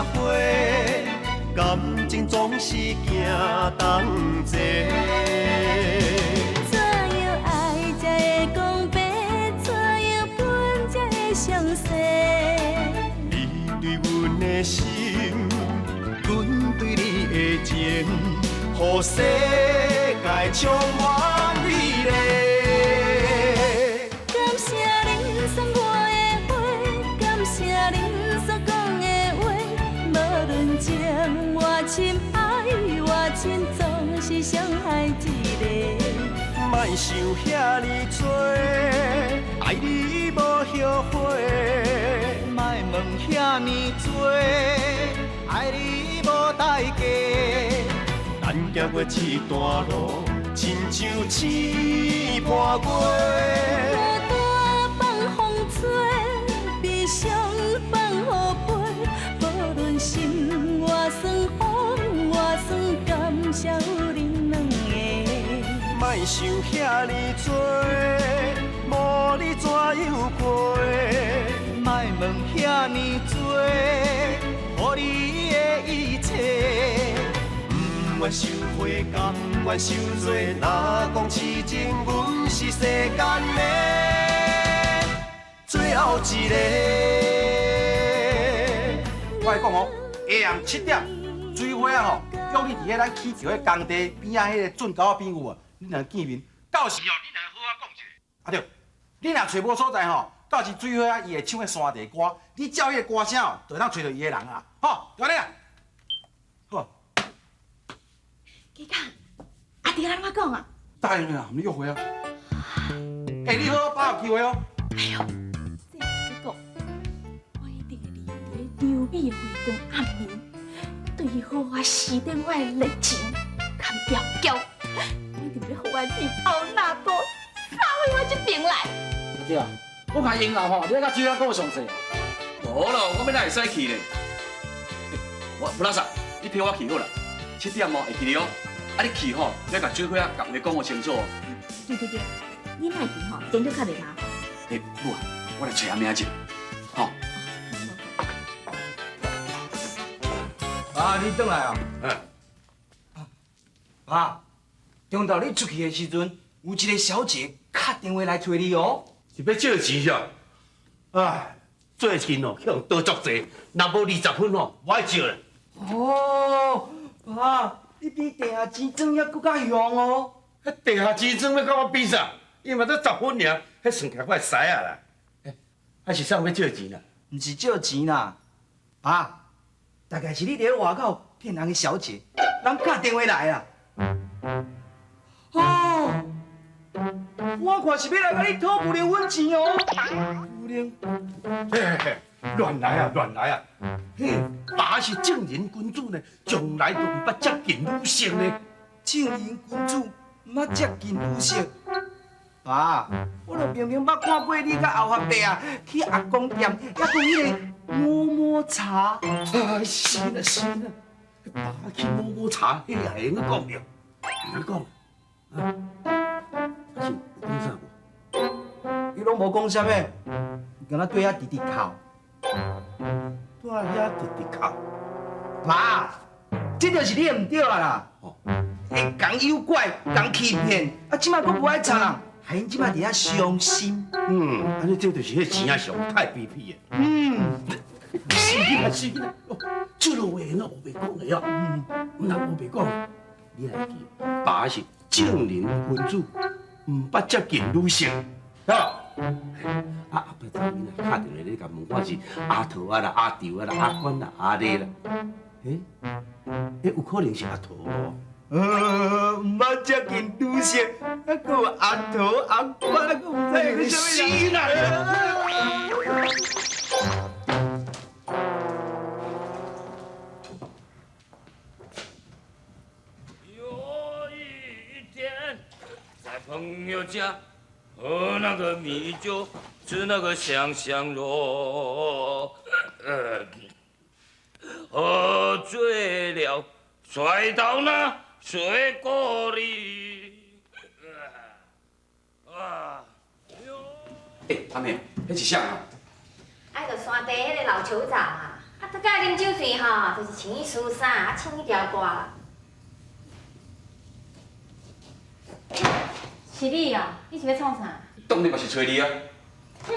会，感情总是行同齐。怎样爱才會講白？怎樣分才會詳細？你對阮的心，阮對你的情，予世界充滿美麗。感謝恁送我的花，感謝恁所講的話，無論情偌深，愛偌深，總是上愛一个。莫想遐呢多，愛你無後悔。莫問遐呢多，愛你無代價。咱行過這段路，親像星伴月。孤單放風吹，悲傷放雨飛，無論心偌酸，風偌酸，感謝有恁兩个。莫想遐呢多，無你怎樣過？莫問遐呢多，予你的一切。不願受悔，甘願受罪。若講痴情，阮是世間的最後一个。我來講哦，下暗7點，水花仔吼，約你佇彼咱起橋彼工地邊仔彼个圳溝仔邊有無？恁兩見面，到時哦，恁兩個好好講一下。啊對，你若揣無所在吼，到時水花仔伊會唱彼山地歌，你照彼個歌聲哦，就會當揣著伊的人啊。好，就按呢啦。好。家講，阿弟按怎講啊？答應啦，你約會啊。欸，你好好把握機會哦。哎喲，這結果，我一定會利用佇咧柔美的月光暗暝，對伊好好施展我的熱情，含調教，我一定欲予我的弟奧納多殺回我這邊來。阿弟啊，我看英後吼，你愛佮水仔講詳細。無咯，我欲哪會使去咧？我普拉薩，你陪我去好啦。7點哦，會記得哦。啊，你去吼，你共水花仔共話講予清楚哦。對對對，你莫去吼，電話較袂麻煩。欸，母啊，我來揣阿明者，吼。啊，你轉來啊？嗯。爸，中晝你出去的時陣，有一個小姐敲電話來揣你哦。是欲借錢啥？唉，最近哦，去予人倒足濟，若無20分哦，無愛借啦。哦，爸，你比地下錢莊猶閣較凶哦。彼地下錢莊欲佮我比啥？伊嘛才十分爾，彼算起來我會使啊啦。欸，啊是啥欲借錢啦？毋是借錢啦，爸，大概是你佇咧外口騙人的小姐，人敲電話來啦。哦，我看是欲來共你討不良分錢哦。不良，嘿嘿，亂來啊，亂來啊！嘿，爸是正人君子呢，從來都毋捌接近女性呢。正人君子毋捌接近女性。爸，我著明明捌看過你佮後發伯啊去阿公店，猶閣彼个摸摸茶。哎，是啦是啦，爸去摸摸茶，彼也會用講著，會用講。啊，啊是有講啥無？伊攏無講啥物，敢若對遐直直哭。對遐直直哭。爸，這就是你的毋對啊啦！會共誘拐，共欺騙，啊，這擺閣無愛插人，害𪜶這擺佇遐傷心。嗯，按呢這就是彼錢仔上太卑鄙的。死啦死啦！哦，這落話會用烏白講的哦。毋通烏白講，你還記？爸是正人君子，毋捌接近女性，啊。啊，後擺查某囡仔敲電話你共問我是阿桃啊啦、阿丈啊啦、阿關啦、阿麗啦。欸，欸，有可能是阿桃哦。毋捌接近女性，啊，閣有阿桃、阿關，啊，閣毋知是啥物人。死啦！有一天，在朋友家喝那個米酒，吃那個香香肉，喝醉了，摔到那水溝裡。啊！欸，阿妹，彼是啥啊？啊，就山地彼个老酋長啊，啊，大概啉酒醉吼，就是穿去输衫，啊，唱彼条歌啦。是你哦，你是欲创啥？当然嘛是揣你啊！哼，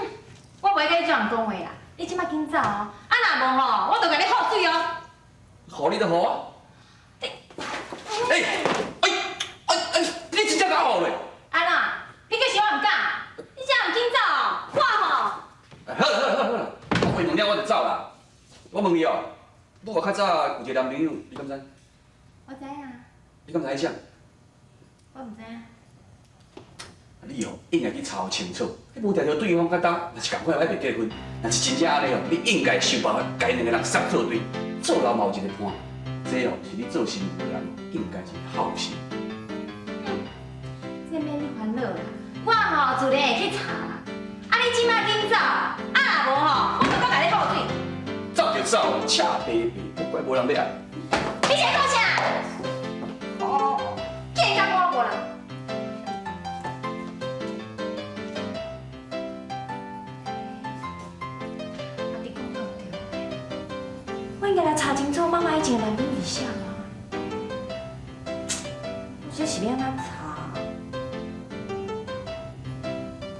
我袂佮你这样讲话啦，你这摆紧走哦，啊若无吼，我就共你喝水哦。予你就予啊！欸哎哎哎，你真正共我予咧？按怎？你计是我毋敢？你这毋紧走哦，我吼。好啦好啦好啦，我话问了我就走啦。我问你哦，你我较早有一个男朋友，你敢知？我知影。你敢知彼啥？我毋知影。你哦，应该去查清楚。你无定著对方较焦，若是仝款爱袂结婚，若是真正按呢哦，你应该想办法共𪜶两个人杀做对，做老嘛有一个伴。这哦是你做新妇的人应该是孝心。这免你烦恼啦，我吼自然会去查啦。啊，你这摆紧走，啊若无吼，我就阁共你吐水。走就走，赤白白，不怪无人欲爱。你是咧讲啥？哦，见甲我无人。阿弟讲得对，我应该来查清楚妈妈以前的男朋友是啥啊。我这是欲按怎查？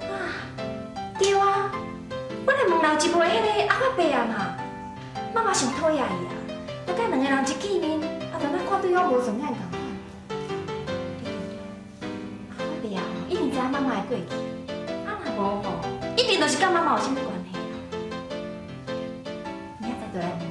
啊，对啊，我来问老一辈彼个阿发伯啊嘛，妈妈上讨厌伊啊，大概两个人一见面，啊，就若看对方无顺眼仝款。阿发伯啊，一定知影妈妈的过去，啊若无吼，一定就是佮妈妈有啥物关系啊。明仔载就来问。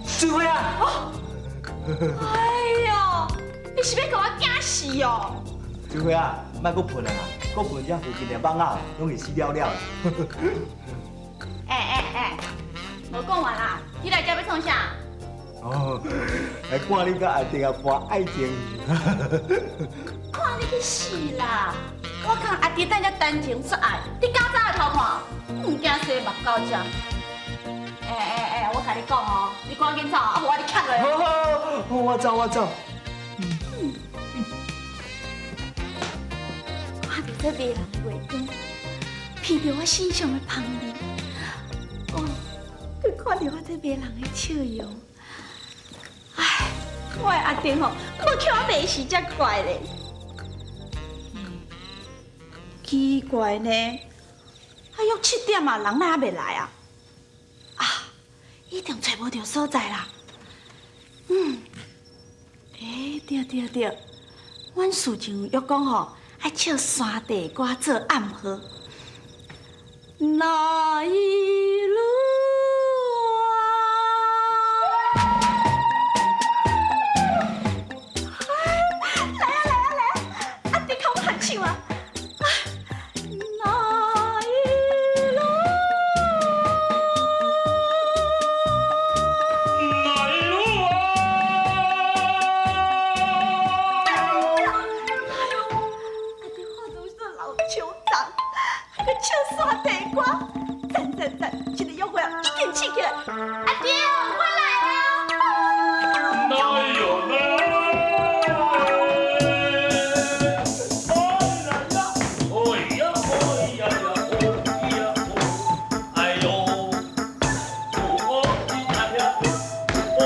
水花啊！哎呦，你是欲共我惊死哦？水花啊，莫阁喷啊啦，阁喷遮附近的蠓仔拢会死了了。欸欸欸，无讲完啦，你来遮欲创啥？哦，来看你佮阿弟啊播爱情戏。看你去死啦！我看阿弟等遮谈情说爱，你敢走来偷看？毋惊生目到遮。欸欸欸，我共你讲哦，你赶紧走，啊无我你砍落。好好，好，我走我走。看著这迷人的月光，闻著我身上的芳味，哦，阁看著我这迷人的笑容，唉，我的阿弟吼，无予我骂死才怪咧。奇怪呢，啊约7点啊，人哪犹未来啊？啊，一定揣无著所在啦。欸，对对对，阮事前约讲吼，爱唱山地歌做暗号。那一路啊，来啊来啊来啊，阿弟靠我合唱啊！那一路，那一路啊！哎呦，阿弟化妆做老酋长，还阁唱山地歌，赞赞赞！这个约会一定试起来。阿弟，我来啊！那哟那，哎呀哎呀呀，哦呀哦，哎呦，哦哎呀，哦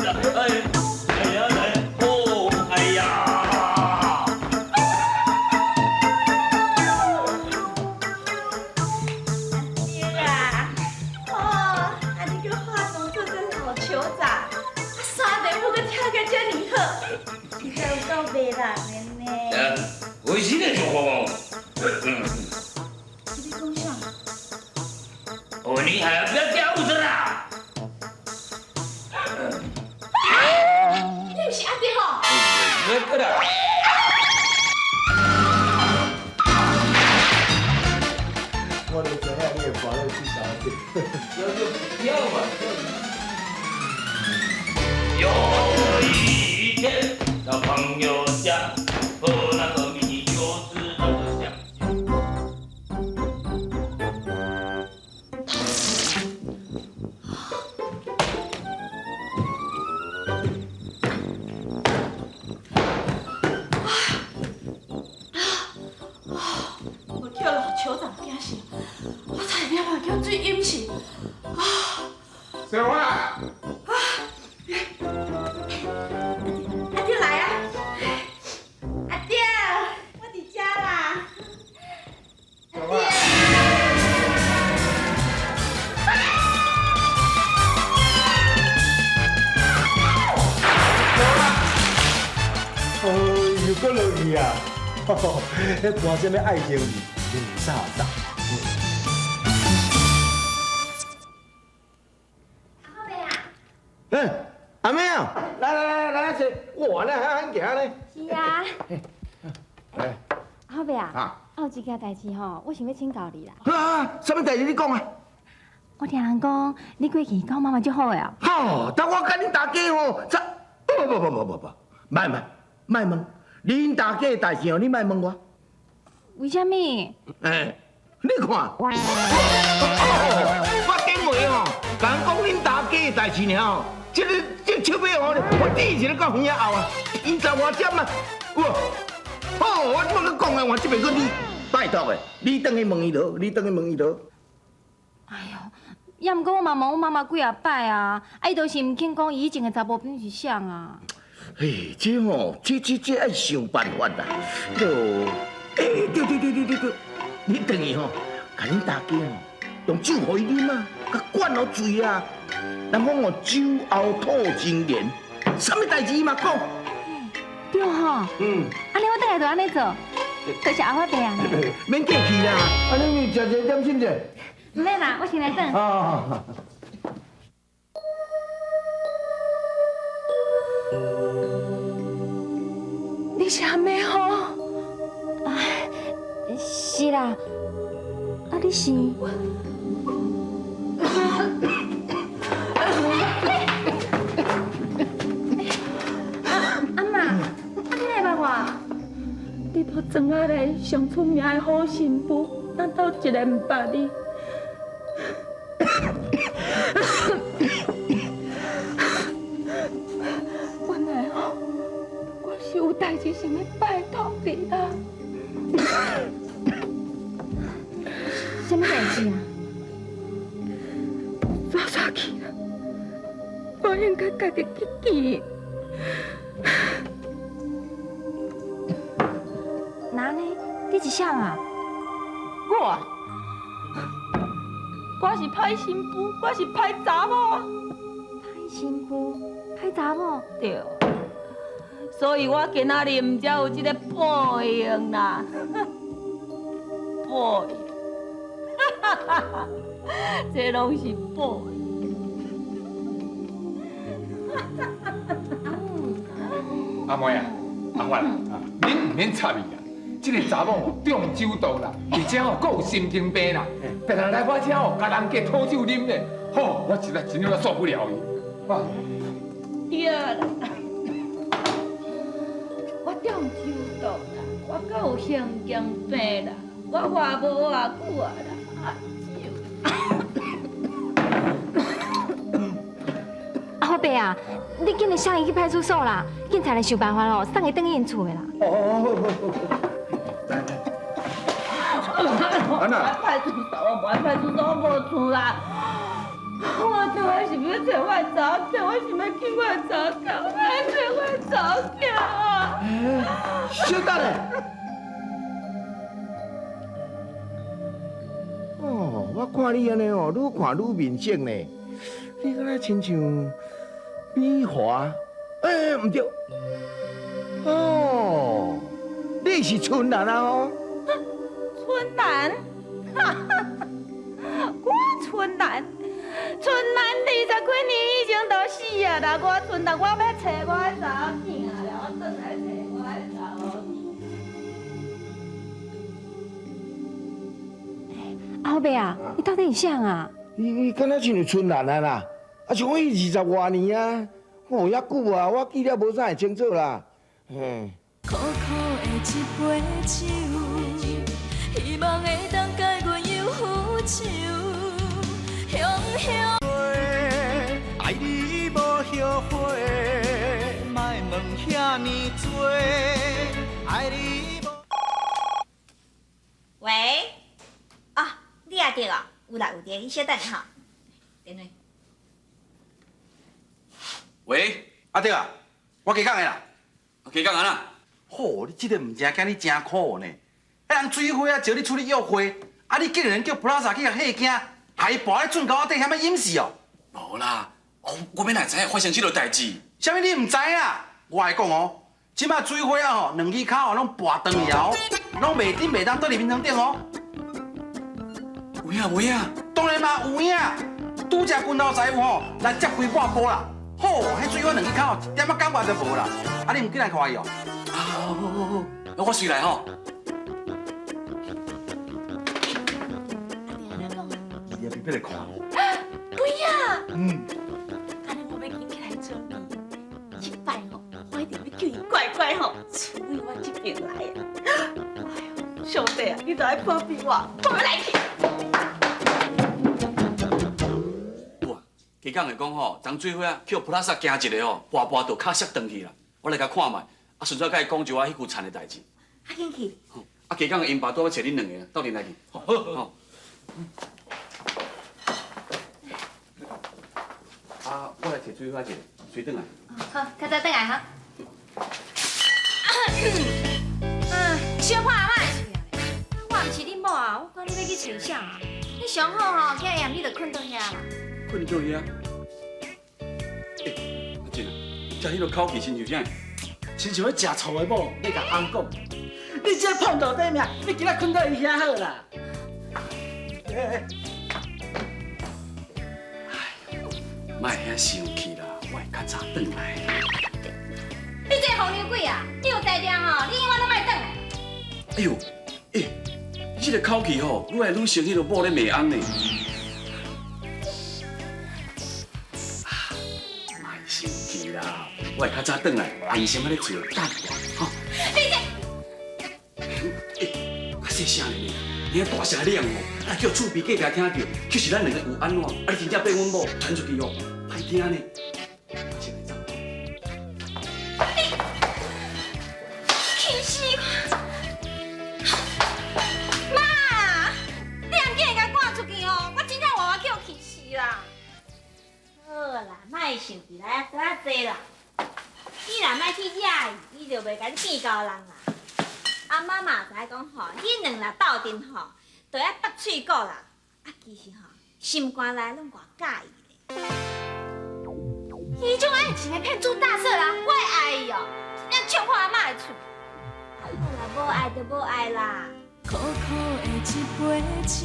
呀哎，哎呀哎，哦哎呀。爹啊，哦，啊你阁化妆做这老酋长，啊山地舞阁跳甲遮尔好，实在有够迷人的呢。为什么做我？你咧讲啥？哦，你还要不要掉子啦？你毋是阿弟吼？那个啦。我就知影你会跋落去头。那就不要嘛。有一天到朋友家喝那个米酒，吃那个香蕉。小花。阿弟來啊！阿弟，我佇遮啦。阿弟。哎呦，閣落去啊！彼搬啥物愛情字，垃圾。嗯，阿妹啊，來來來來來坐，哇，你還罕行呢？是啊。來，阿伯啊，有一件代誌吼，我想欲請教你啦。啊，啥物代誌你講啊？我聽人講，你過去佮我媽媽足好的哦。吼，但我佮恁大家吼，這不不不不不不，莫問，莫問，恁大家的代誌哦，你莫問我。為啥物？欸，你看，我頂話吼，共人講恁大家的代誌爾吼。這個這笑尾吼，我第一個到耳仔後啊，20外點啊，哇！好，我這擺閣講啊，換這邊閣你，拜託的，你轉去問伊落，你轉去問伊落。哎喲，也毋過我嘛問阮媽媽幾仔擺啊，啊伊都是毋肯講伊以前的查某朋友是誰啊。嘿，這吼，這愛想辦法啦。對，欸，對對對對對對，你轉去吼，共恁大家吼，用酒予伊啉啊，共灌予醉啊。人講哦，酒後吐真言，啥物代誌伊嘛講。對吼。嗯。按呢我轉來就按呢做，多謝阿發伯啊。免客氣啦，啊你食一點心者。毋免啦，我先來轉。啊。你是阿妹吼？啊，是啦。啊，你是？阿嬤，啊你哪會捌我？你都庄仔内上出名的好新妇，咱倒一个毋捌你。原來吼，我是有代誌想欲拜託你啦。啥物代誌啊？煞煞去啦，我應該家己去見。哪呢？你是誰啊？我，我是歹新婦，我是歹查某。歹新婦，歹查某。對，所以我今仔日毋才有這个報應啦，報應，這攏是報應。阿妹啊，阿發，恁毋免插伊啊。這个查某哦，中酒毒啦，而且哦，閣有神經病啦，定定來我遮哦，共人家討酒啉咧，吼，我實在真正受不了伊。哇！對啦，我中酒毒啦，我閣有神經病啦，我活無偌久啊啦，阿發伯啊，你緊來送伊去派出所啦，警察來想辦法哦，送伊轉去𪜶厝的啦。哦哦哦哦。我派出所，我無愛派出所，我無厝啦。我倒來是欲揣我的查某囝，我想欲見我的查某囝，我愛揣我的查某囝啊！小等下。哦，我看你按呢哦，愈看愈面熟呢。你敢若親像美華？欸，毋對。哦，你是春蘭啊？哦。春蘭，我春蘭，春蘭20幾年以前就死啊啦！我春蘭，我欲揣我的查某囝啦，我轉來揣我的查某囝。阿伯啊，你到底是誰啊？伊敢若親像春蘭啊啦，啊像講伊20外年啊，哦，遐久啊，我記得無啥會清楚啦。嘿。苦苦的一杯酒，希望會當解阮憂愁。雄雄。愛你無後悔，莫問遐爾多。愛你無。喂，哦，你也對哦，有啦有對，你稍等下吼。電話。喂，阿弟啊，我加讲的啦。加讲按怎？吼，你这个毋正惊你真苦呢。彼人水花仔招你出去约会，啊你竟然叫 Plaza 去共吓惊，害伊跋咧圳沟仔底遐欲淹死哦。无啦，哦，我欲哪会知影发生这落代志？啥物你毋知啊？我来讲哦，这摆水花仔吼，两支跤吼拢跋断去哦，拢袂振袂动倒伫眠床顶哦。有影无影？当然嘛有影，拄才军头师傅吼来接规半波啦。吼，彼水花两支跤吼一点仔感觉都无啦。啊，你毋紧来看伊哦？啊，好好好，那我随来吼。伊也别来看。对啊。嗯。按呢我欲紧起来准备，这摆吼，我一定欲叫伊乖乖吼，处理我这边来啊。哎呦，上帝啊，你著爱保庇我，我欲来去。哇，加讲会讲吼，昨水花仔去予普拉萨惊一个吼，跋跋倒跤摔断去啦。我来共看觅，啊，顺续共伊讲一寡彼句田的代志。啊，紧去。啊，加讲𪜶爸拄仔欲揣恁两个，斗阵来去。好。好。啊，我来揣水花一下，随转来。好，较早转来哈。嗯，小破阿妈，我毋是恁某啊，我管你欲去揣啥啊？你上好吼，今下暗你就睏倒遐啦。睏倒遐？欸，阿珍啊，听彼个口气亲像啥？亲像咧食醋的某咧共翁讲，你这胖肚底命，你今仔睏倒伊遐好啦。欸欸莫遐生气啦，我会较早转来。你这个风流鬼啊！你有才调吼，你永远拢莫转来。哎呦，欸，你这个口气吼，愈来愈像彼个某咧骂翁呢。啊，莫生气啦，我会较早转来，安心仔咧做，等我，吼。你这，欸，较细声咧，你遐大声嚷吼，啊叫厝边隔壁听著，其实咱两个有按怎？啊，你真正变阮某传出去哦，歹听呢。我先来走。你气死我！妈，你若紧会共赶出去哦，我真正活活去予气死啦！好啦，莫生气啦，多仔济啦。你若莫去惹伊，伊就袂共你变交人啦。啊，妈嘛知影讲吼，恁两若斗阵吼，就爱拔喙骨啦。啊，其实吼，心肝内拢偌佮意咧。彼种爱情的骗子大色人，我会爱伊哦，真正笑破阿嬷的喙。好啦，无爱就无爱啦。苦苦的一杯酒，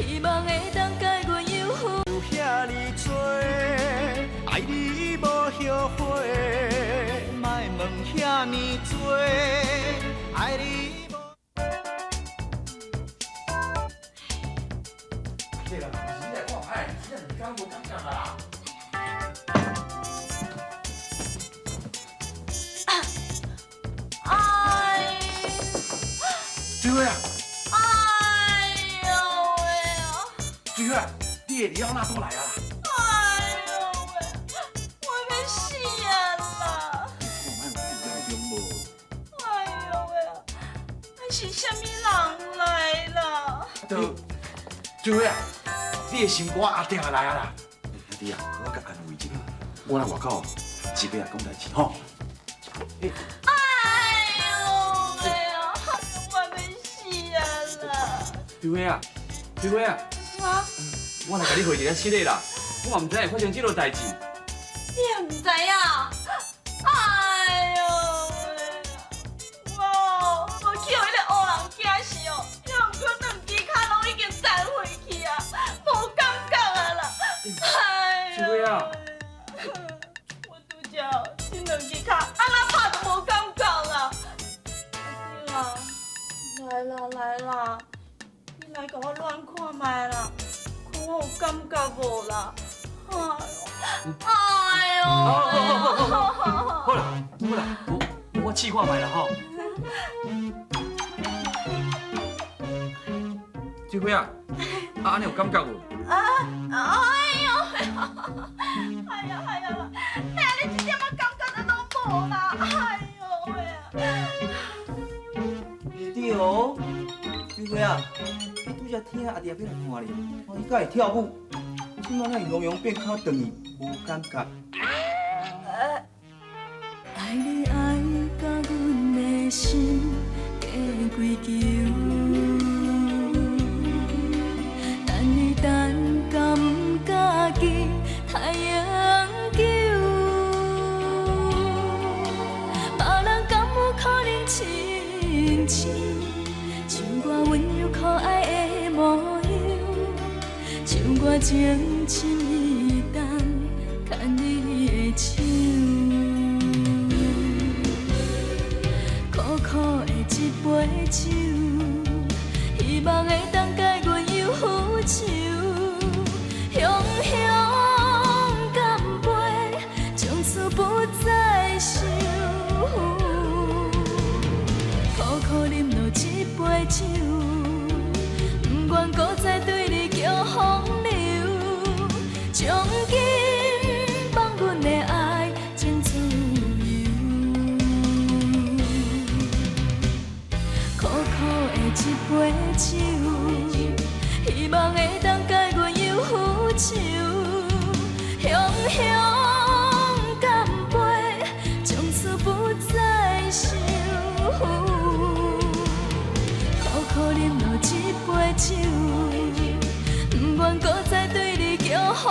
希望会当解阮忧郁。有遐尔多，爱你无后悔，莫问遐尔多，爱你无。对啦，你来看，哎，真正敢无感觉啦？哎，水花啊！哎呦喂啊！水花，你的李奥纳多来啊啦！哎呦喂，我欲死啊啦！哎呦喂啊，是啥物人来啦？对，水花啊，你的心肝阿定来啊啦！兄弟啊，我共安慰一下，我来外口一边仔讲代志吼。哎呦喂啊，我欲死啊啦！水花啊，水花啊！啊！我来共你回一个失礼啦，我嘛毋知会发生这落代志。你也毋知影？哎呦喂！我我去予彼个乌人惊死哦，也毋过两支跤拢已经残废去啊，无感觉啊啦！哎呦！水花啊！我拄才这两支跤按怎拍都无感觉啦。阿弟啊，来啦来啦，你来共我乱看觅啦，看我有感觉无啦？哎呦！好啦好啦，我试看觅啦吼。水花啊，啊按呢有感觉无？啊！哎呦！哎呀哎呀啦！哪按呢一点仔感觉都拢无啦！哎呦喂啊！对哦，水花啊，你拄才听阿弟欲来看你，哦，伊敢会跳舞，這擺哪會雄雄變較轉去無感覺？愛你愛甲阮的心加跪求，等你等甲毋家己太永久。別人敢有可能親像像我溫柔可愛的模樣，像我情深意重牽你的手。苦苦的一杯酒，希望會當解阮憂愁。雄雄乾杯，從此不再愁。苦苦啉落一杯酒，不願閣再對你叫風流，將今放阮的愛真自由。苦苦的一杯酒，希望會當解阮憂愁。雄雄乾杯，從此不再愁。苦苦啉落一杯酒，不願閣再對你叫風